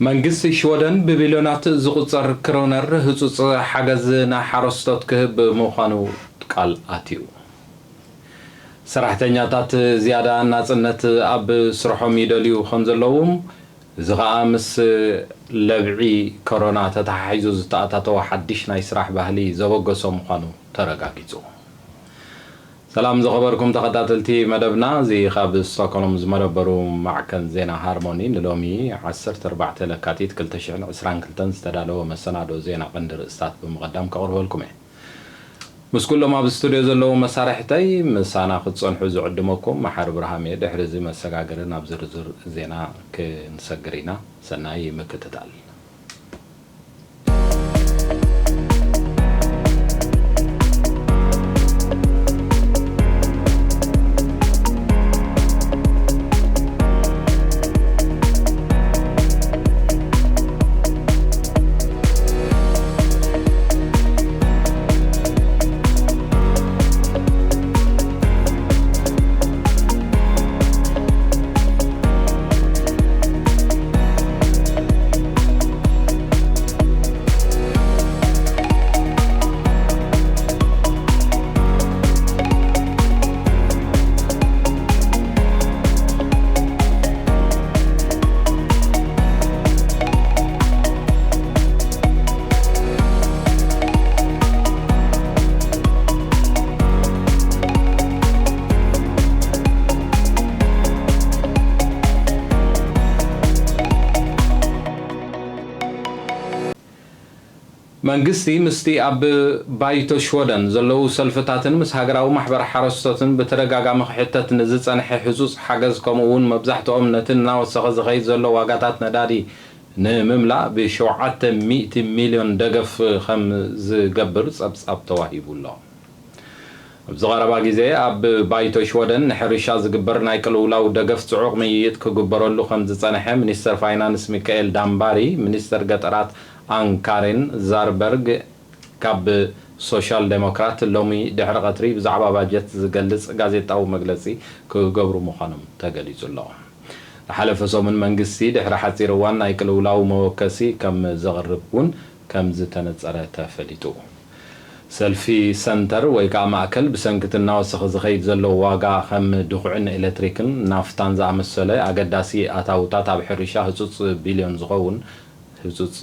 መንግስቲ ሽወደን ብቢልዮናት ዝቑጸር ክሮነር ህጹጽ ሓገዝ ንሓረስቶት ክህብ ምዃኑ ቃል ኣትዩ። ሰራሕተኛታት ዝያዳ ናጽነት ኣብ ስርሖም ይደልዩ ከም ዘለዉ፣ እዚ ኸኣ ምስ ለብዒ ኮሮና ተተሓሒዙ ዝተኣታተወ ሓድሽ ናይ ስራሕ ባህሊ ዘበገሶ ምዃኑ ተረጋጊጹ። ሰላም ዝኸበርኩም ተኸታተልቲ መደብና፣ እዚ ካብ ስቶክሆልም ዝመደበሩ ማዕከን ዜና ሃርሞኒ ንሎሚ ዓሰርተ ኣርባዕተ ለካቲት ክልተ ሽሕን ዕስራን ክልተን ዝተዳለወ መሰናዶ ዜና ቀንዲ ርእስታት ብምቕዳም ከቕርበልኩም እየ። ምስ ኩሎም ኣብ ስቱድዮ ዘለዉ መሳርሕተይ ምሳና ክትጸንሑ ዝዕድመኩም መሓሪ ብርሃም እየ። ድሕሪ እዚ መሰጋገሪ ናብ ዝርዝር ዜና ክንሰግር ኢና። ሰናይ ምክትታል። መንግስቲ ምስቲ ኣብ ባይቶ ሽወደን ዘለዉ ሰልፍታትን ምስ ሃገራዊ ማሕበር ሓረስቶትን ብተደጋጋሚ ክሕተት ንዝጸንሐ ህጹጽ ሓገዝ፣ ከምኡ እውን መብዛሕትኦም ነቲ እናወሰኸ ዝኸይድ ዘሎ ዋጋታት ነዳዲ ንምምላእ ብሸውዓተ ሚእቲ ሚልዮን ደገፍ ከም ዝገብር ጸብጻብ ተዋሂቡ ኣሎ። ኣብዚ ቀረባ ግዜ ኣብ ባይቶ ሽወደን ንሕርሻ ዝግበር ናይ ቅልውላው ደገፍ ጽዑቕ ምይይጥ ክግበረሉ ከም ዝጸንሐ ሚኒስተር ፋይናንስ ሚካኤል ዳምባሪ፣ ሚኒስተር ገጠራት ኣንካሬን ዛርበርግ ካብ ሶሻል ዴሞክራት ሎሚ ድሕሪ ቀትሪ ብዛዕባ ባጀት ዝገልጽ ጋዜጣዊ መግለጺ ክገብሩ ምዃኖም ተገሊጹ ኣሎ። ዝሓለፈ ሰሙን መንግስቲ ድሕሪ ሓጺር እዋን ናይ ቅልውላው መወከሲ ከም ዘቕርብ እውን ከም ዝተነጸረ ተፈሊጡ። ሰልፊ ሰንተር ወይ ከዓ ማእከል ብሰንኪ እቲ እናወሰኸ ዝኸይድ ዘሎ ዋጋ ከም ድኹዒ ንኤሌክትሪክን ናፍታን ዝኣመሰለ ኣገዳሲ ኣታውታት ኣብ ሕርሻ ህጹጽ ቢልዮን ዝኸውን ህጹጽ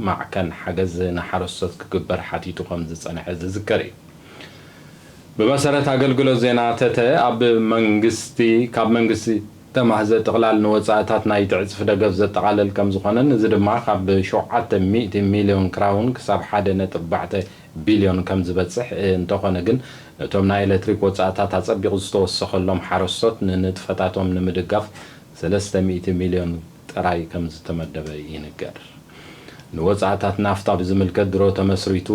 ማዕከን ሓገዝ ንሓረስቶት ክግበር ሓቲቱ ከም ዝጸንሐ ዝዝከር እዩ። ብመሰረት ኣገልግሎት ዜና ተተ ኣብ መንግስቲ፣ ካብ መንግስቲ ተማህዘ ጥቕላል ንወጻእታት ናይ ትዕጽፍ ደገፍ ዘጠቓለል ከም ዝኾነን እዚ ድማ ካብ ሸውዓተ ሚእቲ ሚልዮን ክራውን ክሳብ ሓደ ነጥቢ ኣርባዕተ ቢልዮን ከም ዝበጽሕ፣ እንተኾነ ግን ነቶም ናይ ኤሌክትሪክ ወጻእታት ኣጸቢቑ ዝተወሰኸሎም ሓረስቶት ንንጥፈታቶም ንምድጋፍ ሰለስተ ሚእቲ ሚልዮን ጥራይ ከም ዝተመደበ ይንገር። ንወጻእታት ናፍታ ብዝምልከት ድሮ ተመስሪቱ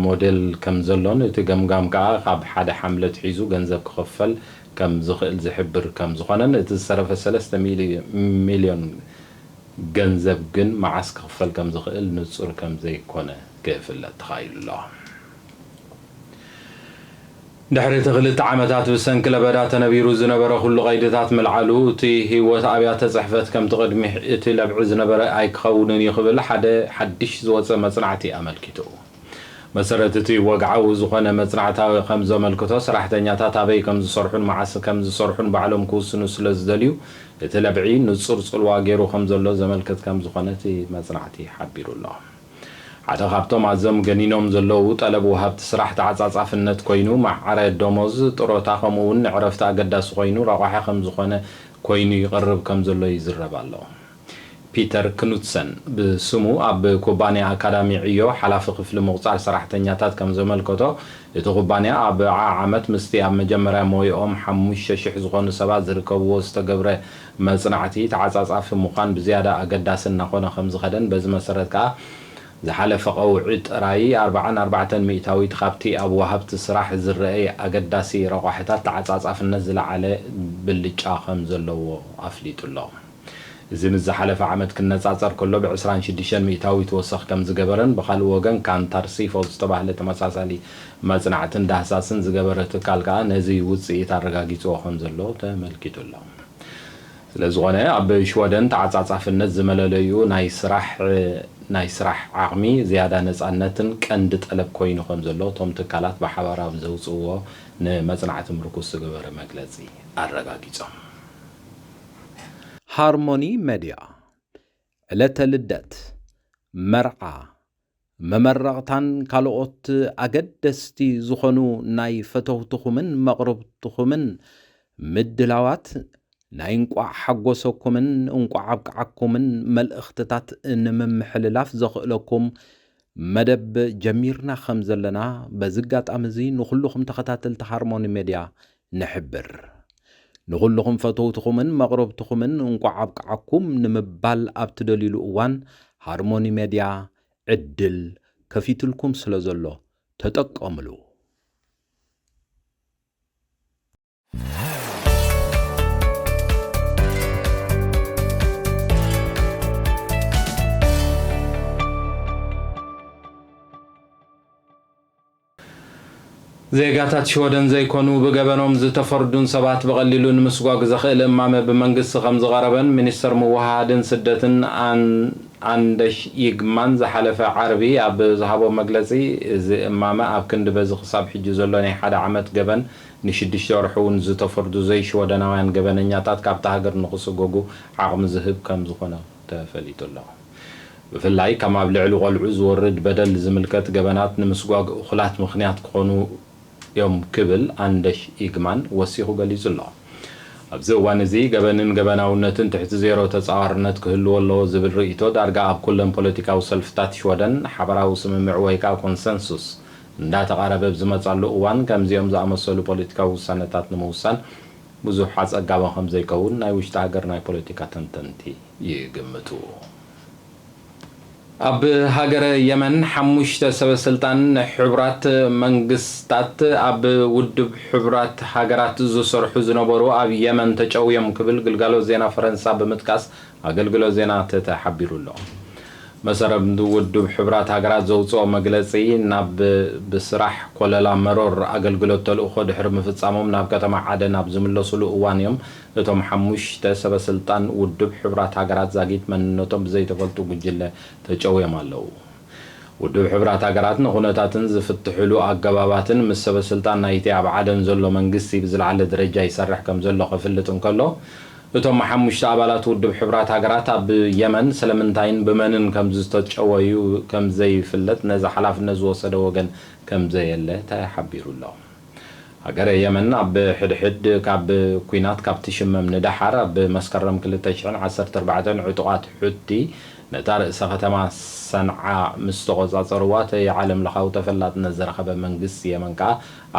ሞዴል ከም ዘሎን እቲ ገምጋም ከኣ ካብ ሓደ ሓምለ ኣትሒዙ ገንዘብ ክኽፈል ከም ዝኽእል ዝሕብር ከም ዝኾነን እቲ ዝተረፈ ሰለስተ ሚሊ-፣ ሚልዮን ገንዘብ ግን መዓስ ክኽፈል ከም ዝኽእል ንጹር ከም ዘይኮነ ክፍለጥ ተኻኢሉ ኣሎ። ድሕሪ እቲ ክልተ ዓመታት ብሰንኪ ለበዳ ተነቢሩ ዝነበረ ኩሉ ቀይድታት ምልዓሉ፣ እቲ ህይወት ኣብያተ ጽሕፈት ከምቲ ቅድሚ እቲ ለብዒ ዝነበረ ኣይክኸውንን እዩ ክብል ሓደ ሓድሽ ዝወጸ መጽናዕቲ ኣመልኪቱ። መሰረት እቲ ወግዓዊ ዝኾነ መጽናዕታዊ ከም ዘመልክቶ፣ ሰራሕተኛታት ኣበይ ከም ዝሰርሑን መዓስ ከም ዝሰርሑን ባዕሎም ክውስኑ ስለ ዝደልዩ፣ እቲ ለብዒ ንጹር ጽልዋ ገይሩ ከም ዘሎ ዘመልክት ከም ዝኾነ እቲ መጽናዕቲ ሓቢሩ ኣሎ። ሓደ ካብቶም ኣዘም ገኒኖም ዘለዉ ጠለብ ወሃብቲ ስራሕ ተዓጻጻፍነት ኮይኑ፣ ማዕረ ደሞዝ፣ ጥሮታ፣ ከምኡ እውን ንዕረፍቲ ኣገዳሲ ኮይኑ ረቋሒ ከም ዝኾነ ኮይኑ ይቐርብ ከም ዘሎ ይዝረብ ኣሎ። ፒተር ክኑትሰን ብስሙ ኣብ ኩባንያ ኣካዳሚ ዕዮ ሓላፊ ክፍሊ ምቑጻር ሰራሕተኛታት ከም ዘመልከቶ፣ እቲ ኩባንያ ኣብ ዓዓመት ምስቲ ኣብ መጀመርያ ሞይኦም ሓሙሽተ ሽሕ ዝኾኑ ሰባት ዝርከብዎ ዝተገብረ መጽናዕቲ ተዓጻጻፊ ምዃን ብዝያዳ ኣገዳሲ እናኾነ ከም ዝኸደን በዚ መሰረት ከኣ ዝሓለፈ ቀውዒ ጥራይ ኣርባዓን ኣርባዕተን ሚእታዊት ካብቲ ኣብ ወሃብቲ ስራሕ ዝረኣየ ኣገዳሲ ረቋሕታት ተዓጻጻፍነት ዝለዓለ ብልጫ ከም ዘለዎ ኣፍሊጡ ኣሎ። እዚ ምስ ዝሓለፈ ዓመት ክነጻጸር ከሎ ብዕስራን ሽዱሽተን ሚእታዊት ወሰኽ ከም ዝገበረን ብኻልእ ወገን ካንታር ሲፎ ዝተባህለ ተመሳሳሊ መጽናዕትን ዳህሳስን ዝገበረ ትካል ከኣ ነዚ ውጽኢት ኣረጋጊጽዎ ከም ዘሎ ተመልኪቱ ኣሎ። ስለዝኾነ ኣብ ሽወደን ተዓጻጻፍነት ዝመለለዩ ናይ ስራሕ ናይ ስራሕ ዓቕሚ ዝያዳ ነጻነትን ቀንዲ ጠለብ ኮይኑ ከም ዘሎ እቶም ትካላት ብሓባር ኣብ ዘውፅእዎ ንመጽናዕቲ ምርኩስ ዝገበረ መግለጺ ኣረጋጊጾም። ሃርሞኒ መድያ ዕለተ ልደት፣ መርዓ፣ መመረቕታን ካልኦት ኣገደስቲ ዝኾኑ ናይ ፈተውትኹምን መቕርብትኹምን ምድላዋት ናይ እንቋዕ ሓጎሰኩምን እንቋዕ ኣብቅዓኩምን መልእኽትታት ንምምሕልላፍ ዘኽእለኩም መደብ ጀሚርና ከም ዘለና በዚ ኣጋጣሚ እዚ ንኹልኹም ተኸታተልቲ ሃርሞኒ ሜድያ ንሕብር። ንኹልኹም ፈተውትኹምን መቕረብትኹምን እንቋዕ ኣብቅዓኩም ንምባል ኣብ ትደልዩሉ እዋን ሃርሞኒ ሜድያ ዕድል ከፊትልኩም ስለ ዘሎ ተጠቀምሉ። ዜጋታት ሽወደን ዘይኮኑ ብገበኖም ዝተፈርዱን ሰባት ብቐሊሉ ንምስጓግ ዘኽእል እማመ ብመንግስቲ ከም ዝቐረበን ሚኒስተር ምውህሃድን ስደትን ኣን ኣንደሽ ይግማን ዝሓለፈ ዓርቢ ኣብ ዝሃቦ መግለጺ፣ እዚ እማመ ኣብ ክንዲ በዚ ክሳብ ሕጂ ዘሎ ናይ ሓደ ዓመት ገበን ንሽዱሽተ ወርሒ እውን ዝተፈርዱ ዘይሽወደናውያን ገበነኛታት ካብታ ሃገር ንኽስጎጉ ዓቕሚ ዝህብ ከም ዝኾነ ተፈሊጡ ኣሎ። ብፍላይ ከም ኣብ ልዕሊ ቆልዑ ዝወርድ በደል ዝምልከት ገበናት ንምስጓግ እኹላት ምኽንያት ክኾኑ እዮም ክብል ኣንደሽ ኢግማን ወሲኹ ገሊጹ ኣሎ። ኣብዚ እዋን እዚ ገበንን ገበናውነትን ትሕቲ ዜሮ ተጻዋርነት ክህልዎ ኣለዎ ዝብል ርእይቶ ዳርጋ ኣብ ኩለን ፖለቲካዊ ሰልፍታት ሽወደን ሓበራዊ ስምምዕ ወይ ከኣ ኮንሰንሱስ እንዳተቓረበ ኣብ ዝመጻሉ እዋን ከምዚኦም ዝኣመሰሉ ፖለቲካዊ ውሳነታት ንምውሳን ብዙሕ ኣጸጋሚ ከም ዘይከውን ናይ ውሽጢ ሃገር ናይ ፖለቲካ ተንተንቲ ይግምቱ። ኣብ ሃገረ የመን ሓሙሽተ ሰበ ስልጣን ሕቡራት መንግስታት ኣብ ውድብ ሕቡራት ሃገራት ዝሰርሑ ዝነበሩ ኣብ የመን ተጨውዮም ክብል ግልጋሎት ዜና ፈረንሳ ብምጥቃስ ኣገልግሎት ዜና ተተ ሓቢሩ ኣሎ። መሰረት ውድብ ሕቡራት ሃገራት ዘውፅኦ መግለፂ ናብ ብስራሕ ኮለላ መሮር ኣገልግሎት ተልእኾ ድሕሪ ምፍፃሞም ናብ ከተማ ዓደን ኣብ ዝምለሱሉ እዋን እዮም እቶም ሓሙሽተ ሰበ ስልጣን ውድብ ሕቡራት ሃገራት ዛጊት መንነቶም ብዘይተፈልጡ ጉጅለ ተጨውዮም ኣለዉ። ውድብ ሕቡራት ሃገራት ንኹነታትን ዝፍትሕሉ ኣገባባትን ምስ ሰበ ስልጣን ናይቲ ኣብ ዓደን ዘሎ መንግስቲ ብዝለዓለ ደረጃ ይሰርሕ ከም ዘሎ ከፍልጥ እንከሎ፣ እቶም ሓሙሽተ ኣባላት ውድብ ሕቡራት ሃገራት ኣብ የመን ስለምንታይን ብመንን ከም ዝተጨወዩ ከም ዘይፍለጥ ነዚ ሓላፍነት ዝወሰደ ወገን ከም ዘየለ ተሓቢሩ ኣሎ። ሃገረ የመን ኣብ ሕድሕድ ካብ ኲናት ካብ ትሽመም ንደሓር ኣብ መስከረም ክልተ ሽሕን ዓሰርተ ኣርባዕተን ዕጡቓት ሑቲ ነታ ርእሰ ከተማ ሰንዓ ምስ ተቖጻጸርዋ እቲ ዓለም ለኻዊ ተፈላጥነት ዝረኸበ መንግስቲ የመን ከኣ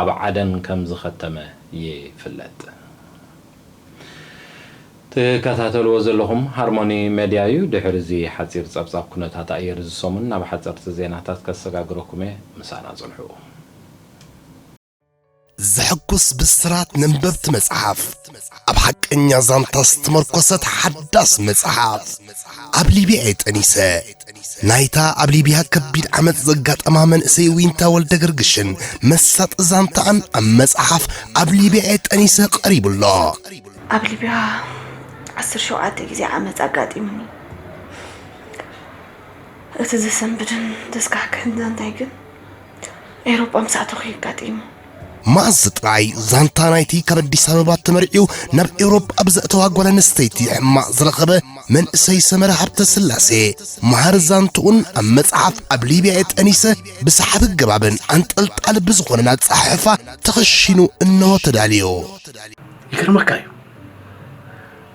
ኣብ ዓደን ከም ዝኸተመ ይፍለጥ። ትከታተልዎ ዘለኹም ሃርሞኒ ሜድያ እዩ። ድሕሪ እዚ ሓጺር ጸብጻብ ኩነታት ኣየር እዚ ሰሙን ናብ ሓጸርቲ ዜናታት ከሰጋግረኩም እየ። ምሳና ጽንሑ። ዘሐጉስ ብስራት ነንበብቲ መጽሓፍ ኣብ ሓቀኛ ዛንታ ዝተመርኮሰት ሓዳስ መጽሓፍ ኣብ ሊብያ እየ ጠኒሰ ናይታ ኣብ ሊብያ ከቢድ ዓመጽ ዘጋጠማ መንእሰይ ዊንታ ወልደ ገርግሽን መሳጢ ዛንታኣን ኣብ መጽሓፍ ኣብ ሊብያ እየ ጠኒሰ ቀሪቡ ኣሎ። ኣብ ሊብያ ዓሰርተ ሸውዓተ ግዜ ዓመጽ ኣጋጢሙኒ። እቲ ዘሰንብድን ዘስካሕክሕን ዛንታይ ግን ኤውሮጳ ምስ ኣተኹ እዩ ኣጋጢሙ። መኣዝ ጥራይ ዛንታ ናይቲ ካብ ኣዲስ ኣበባ ተመርዕዩ ናብ ኤውሮጳ ብዘእተዋ ጓል ኣንስተይቲ ሕማቕ ዝረኸበ መንእሰይ ሰመረ ሃብተ ስላሴ መሃሪ ዛንትኡን ኣብ መጽሓፍ ኣብ ሊብያ እየ ጠኒሰ ብሰሓቢ ኣገባብን ኣንጠልጣሊ ብዝኾነን ኣጸሓሕፋ ተኸሺኑ እንሆ ተዳልዩ። ይገርመካ እዩ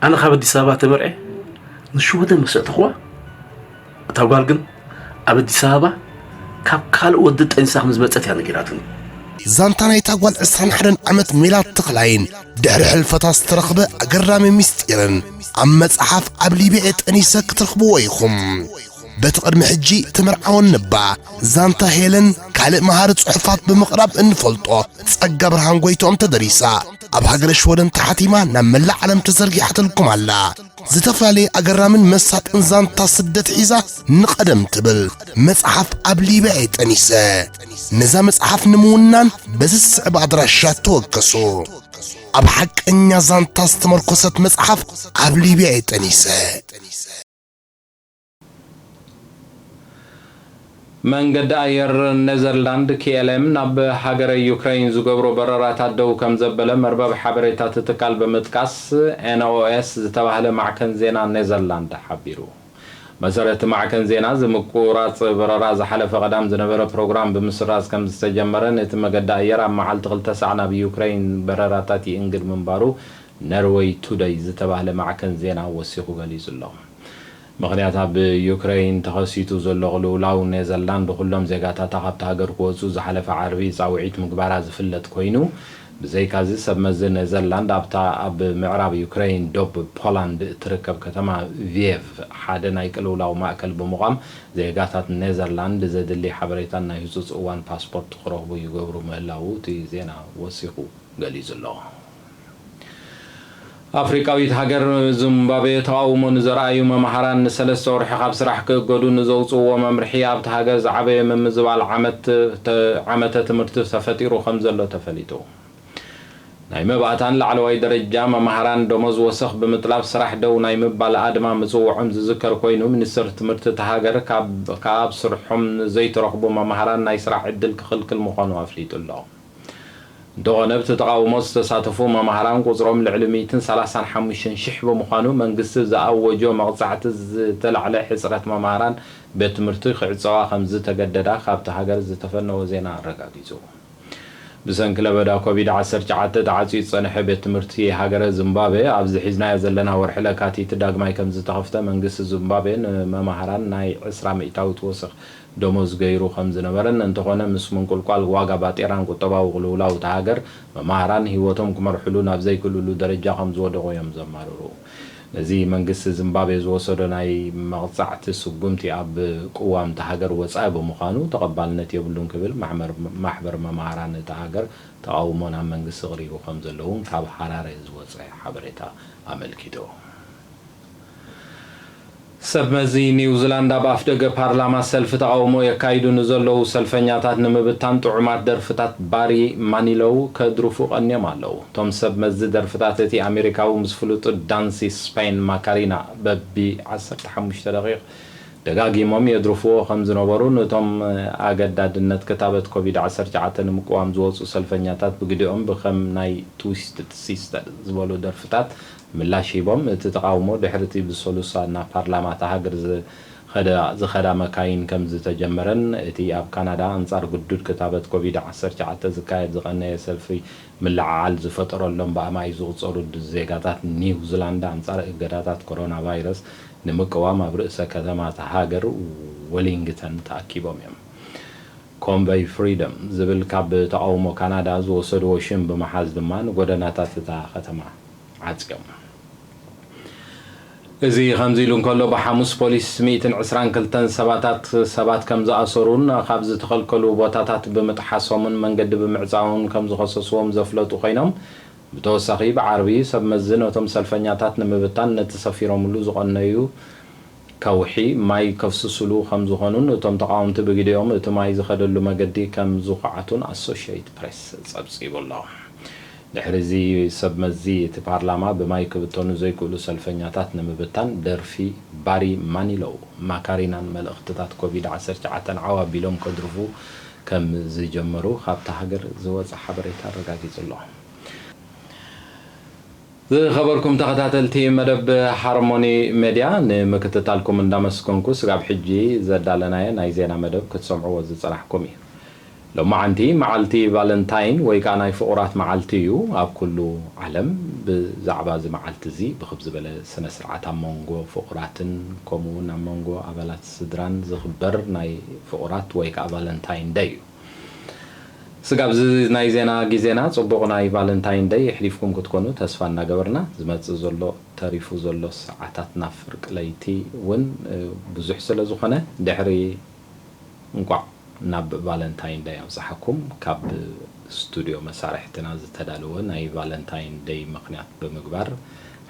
ኣነ ካብ ኣዲስ ኣበባ ተመርዐ ንሽወደን ምስ ኣእተኽዋ እታ ጓል ግን ኣብ ኣዲስ ኣበባ ካብ ካልእ ወዲ ጠንሳ ከም ዝመጸት እያ ነጊራትኒ። ዛንታ ናይታ ጓል ዕስራን ሓደን ዓመት ሜላት ተኽላይን ድሕሪ ሕልፈታ ዝተረኽበ ኣገራሚ ምስጢርን ኣብ መጽሓፍ ኣብ ሊብያ ጠኒሰ ክትረኽብዎ ኢኹም። በቲ ቅድሚ ሕጂ ትምርዓወኒ እባ ዛንታ ሄለን ካልእ መሃሪ ጽሑፋት ብምቕራብ እንፈልጦ ጸጋ ብርሃን ጎይትኦም ተደሪሳ ኣብ ሃገረ ሽወደን ተሓቲማ ናብ መላእ ዓለም ተዘርጊሓትልኩም ኣላ። ዝተፈላለየ ኣገራምን መሳጥን ዛንታ ስደት ሒዛ ንቐደም ትብል መጽሓፍ ኣብ ሊብያ እየ ጠኒሰ። ነዛ መጽሓፍ ንምውናን በዚ ዝስዕብ ኣድራሻ ተወከሱ። ኣብ ሓቀኛ ዛንታ ዝተመርኮሰት መጽሓፍ ኣብ ሊብያ እየ ጠኒሰ። መንገዲ ኣየር ኔዘርላንድ ኪ ኤል ኤም ናብ ሃገረ ዩክረይን ዝገብሮ በረራታት ደው ከም ዘበለ መርበብ ሓበሬታ እቲ ትካል ብምጥቃስ ኤን ኦ ኤስ ዝተባህለ ማዕከን ዜና ኔዘርላንድ ሓቢሩ። መሰረት ማዕከን ዜና፣ እዚ ምቁራጽ በረራ ዝሓለፈ ቀዳም ዝነበረ ፕሮግራም ብምስራዝ ከም ዝተጀመረን እቲ መገዲ ኣየር ኣብ መዓልቲ ክልተ ሳዕ ናብ ዩክረይን በረራታት ይእንግድ ምንባሩ ነርወይ ቱደይ ዝተባህለ ማዕከን ዜና ወሲኹ ገሊጹ ኣሎ። ምኽንያት ኣብ ዩክረይን ተኸሲቱ ዘሎ ቅልውላው ኔዘርላንድ ኩሎም ዜጋታታ ካብቲ ሃገር ክወጹ ዝሓለፈ ዓርቢ ጻውዒት ምግባራ ዝፍለጥ ኮይኑ፣ ብዘይካዚ ሰብ መዚ ኔዘርላንድ ኣብታ ኣብ ምዕራብ ዩክረይን ዶብ ፖላንድ እትርከብ ከተማ ቪየቭ ሓደ ናይ ቅልውላው ማእከል ብምቋም ዜጋታት ኔዘርላንድ ዘድሊ ሓበሬታን ናይ ህጹጽ እዋን ፓስፖርት ክረኽቡ ይገብሩ ምህላዉ እቲ ዜና ወሲኹ ገሊጹ ኣሎ። ኣፍሪቃዊት ሃገር ዚምባብዌ ተቓውሞ ንዘርኣዩ መማህራን ንሰለስተ ወርሒ ካብ ስራሕ ክእገዱ ንዘውጽእዎ መምርሒ ኣብቲ ሃገር ዝዓበየ ምምዝባል ዓመት ዓመተ ትምህርቲ ተፈጢሩ ከም ዘሎ ተፈሊጡ። ናይ መባእታን ላዕለዋይ ደረጃ መማህራን ደሞዝ ወሰኽ ብምጥላብ ስራሕ ደው ናይ ምባል ኣድማ ምጽውዖም ዝዝከር ኮይኑ፣ ሚኒስትር ትምህርቲ እታ ሃገር ካብ ካብ ስርሖም ዘይተረኽቡ መማህራን ናይ ስራሕ ዕድል ክኽልክል ምዃኑ ኣፍሊጡ ኣሎ። እንተኾነ ኣብቲ ተቓውሞ ዝተሳተፉ መማህራን ቁጽሮም ልዕሊ ሚእትን ሰላሳን ሓሙሽተን ሽሕ ብምዃኑ መንግስቲ ዝኣወጆ መቕጻዕቲ ዝተላዕለ ሕጽረት መማህራን ቤት ትምህርቲ ክዕጸዋ ከም ዝተገደዳ ካብቲ ሃገር ዝተፈነወ ዜና ኣረጋጊጹ። ብሰንኪ ለበዳ ኮቪድ ዓሰርተ ትሽዓተ ተዓጽዩ ዝጸንሐ ቤት ትምህርቲ ሃገረ ዚምባብዌ ኣብዚ ሒዝናዮ ዘለና ወርሒ ለካቲት ዳግማይ ከም ዝተኸፍተ መንግስቲ ዚምባብዌ ንመማህራን ናይ ዕስራ ሚእታዊት ወሰኽ ደሞዝ ገይሩ ከም ዝነበረን፣ እንተኾነ ምስ ምንቁልቋል ዋጋ ባጤራን ቁጠባዊ ቅልውላው እታ ሃገር መማህራን ህይወቶም ክመርሕሉ ናብ ዘይክእልሉ ደረጃ ከም ዝወደቑ እዮም ዘማርሩ። ነዚ መንግስቲ ዚምባብዌ ዝወሰዶ ናይ መቕጻዕቲ ስጉምቲ ኣብ ቅዋም እታ ሃገር ወጻኢ ብምዃኑ ተቐባልነት የብሉን ክብል ማሕመር-፣ ማሕበር መማህራን እታ ሃገር ተቓውሞ ናብ መንግስቲ ኣቕሪቡ ከም ዘለውን ካብ ሃራረ ዝወጸ ሓበሬታ ኣመልኪቱ። ሰብ መዚ ኒውዚላንድ ኣብ ኣፍደገ ፓርላማ ሰልፊ ተቓውሞ የካይዱ ንዘለዉ ሰልፈኛታት ንምብታን ጥዑማት ደርፍታት ባሪ ማኒሎው ከድርፉ ቀንዮም ኣለዉ። እቶም ሰብ መዚ ደርፍታት እቲ ኣሜሪካዊ ምስ ፍሉጥ ዳንሲ ስፓይን ማካሪና በቢ ዓሰርተ ሓሙሽተ ደቂቕ ደጋጊሞም የድርፍዎ ከም ዝነበሩ፣ ነቶም ኣገዳድነት ክታበት ኮቪድ ዓሰርተ ትሽዓተ ንምቅዋም ዝወጹ ሰልፈኛታት ብግዲኦም ብከም ናይ ትዊስትድ ሲስተር ዝበሉ ደርፍታት ምላሽ ሂቦም። እቲ ተቓውሞ ድሕሪ እቲ ብሰሉሳ ናብ ፓርላማ እታ ሃገር ዝኸዳ፣ ዝኸዳ መካይን ከም ዝተጀመረን፣ እቲ ኣብ ካናዳ ኣንጻር ግዱድ ክታበት ኮቪድ ዓሰርተ ትሽዓተ ዝካየድ ዝቐነየ ሰልፊ ምልዕዓል ዝፈጠረሎም ብኣማይ ዝቑጸሩ ዜጋታት ኒውዚላንድ ኣንጻር እገዳታት ኮሮና ቫይረስ ንምቅዋም ኣብ ርእሰ ከተማ እታ ሃገር ወሊንግተን ተኣኪቦም እዮም። ኮንቨይ ፍሪደም ዝብል ካብ ተቓውሞ ካናዳ ዝወሰድዎ ሽም ብምሓዝ ድማ ንጎደናታት እታ ከተማ ዓጽዮም። እዚ ከምዚ ኢሉ እንከሎ፣ ብሓሙስ ፖሊስ ሚእትን ዕስራን ክልተን ሰባታት፣ ሰባት ከም ዝኣሰሩን ካብ ዝተኸልከሉ ቦታታት ብምጥሓሶምን መንገዲ ብምዕጻውን ከም ዝኸሰስዎም ዘፍለጡ ኮይኖም፣ ብተወሳኺ ብዓርቢ ሰብ መዚ ነቶም ሰልፈኛታት ንምብታን ነቲ ሰፊሮምሉ ዝቐነዩ ከውሒ ማይ ከፍስስሉ ከም ዝኾኑን፣ እቶም ተቓወምቲ ብግዲኦም እቲ ማይ ዝኸደሉ መገዲ ከም ዝኹዓቱን ኣሶሽየትድ ፕሬስ ጸብጺቡ ኣሎ። ድሕሪ እዚ ሰብ መዚ እቲ ፓርላማ ብማይ ክብተኑ ዘይክእሉ ሰልፈኛታት ንምብታን ደርፊ ባሪ ማኒሎው ማካሪናን መልእኽትታት ኮቪድ ዓሰርተ ትሽዓተ ዓው ኣቢሎም ከድርፉ ከም ዝጀመሩ ካብታ ሃገር ዝወጸ ሓበሬታ ኣረጋጊጹ ኣሎ። ዝኸበርኩም ተኸታተልቲ መደብ ሃርሞኒ ሜድያ፣ ንምክትታልኩም እንዳመስገንኩ፣ ስጋብ ሕጂ ዘዳለናዮ ናይ ዜና መደብ ክትሰምዕዎ ዝጸናሕኩም እዩ። ሎማዓንቲ መዓልቲ ቫለንታይን ወይ ከኣ ናይ ፍቑራት መዓልቲ እዩ። ኣብ ኩሉ ዓለም ብዛዕባ እዚ መዓልቲ እዚ ብኽብ ዝበለ ስነ ስርዓት ኣብ መንጎ ፍቑራትን ከምኡ እውን ኣብ መንጎ ኣባላት ስድራን ዝኽበር ናይ ፍቑራት ወይ ከኣ ቫለንታይን ደይ እዩ። ስጋብ እዚ ናይ ዜና ግዜና ጽቡቕ ናይ ቫለንታይን ደይ የሕሊፍኩም ክትኮኑ ተስፋ እናገበርና፣ ዝመጽእ ዘሎ፣ ተሪፉ ዘሎ ሰዓታት ናብ ፍርቂ ለይቲ እውን፣ እ፣ ብዙሕ ስለ ዝኾነ፣ ድሕሪ እንቋዕ ናብ ቫለንታይን ደይ ኣብጽሓኩም ካብ ስቱድዮ መሳርሕትና ዝተዳለወ ናይ ቫለንታይን ደይ ምኽንያት ብምግባር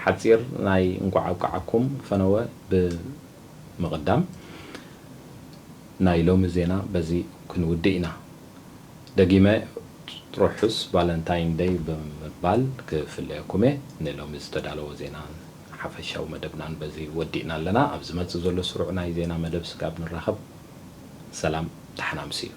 ሓጺር ናይ እንቋዕ ኣብቅዓኩም ፈነወ ብምቕዳም ናይ ሎሚ ዜና በዚ ክንውድእ ኢና። ደጊመ ርሑስ ቫለንታይን ደይ ብምባል ክፍለየኩም እየ። ንሎሚ ዝተዳለወ ዜናን ሓፈሻዊ መደብናን በዚ ወዲእና ኣለና። ኣብ ዝመጽእ ዘሎ ስሩዕ ናይ ዜና መደብ ስጋብ ንራኸብ፣ ሰላም፣ ደሓን ኣምስዩ።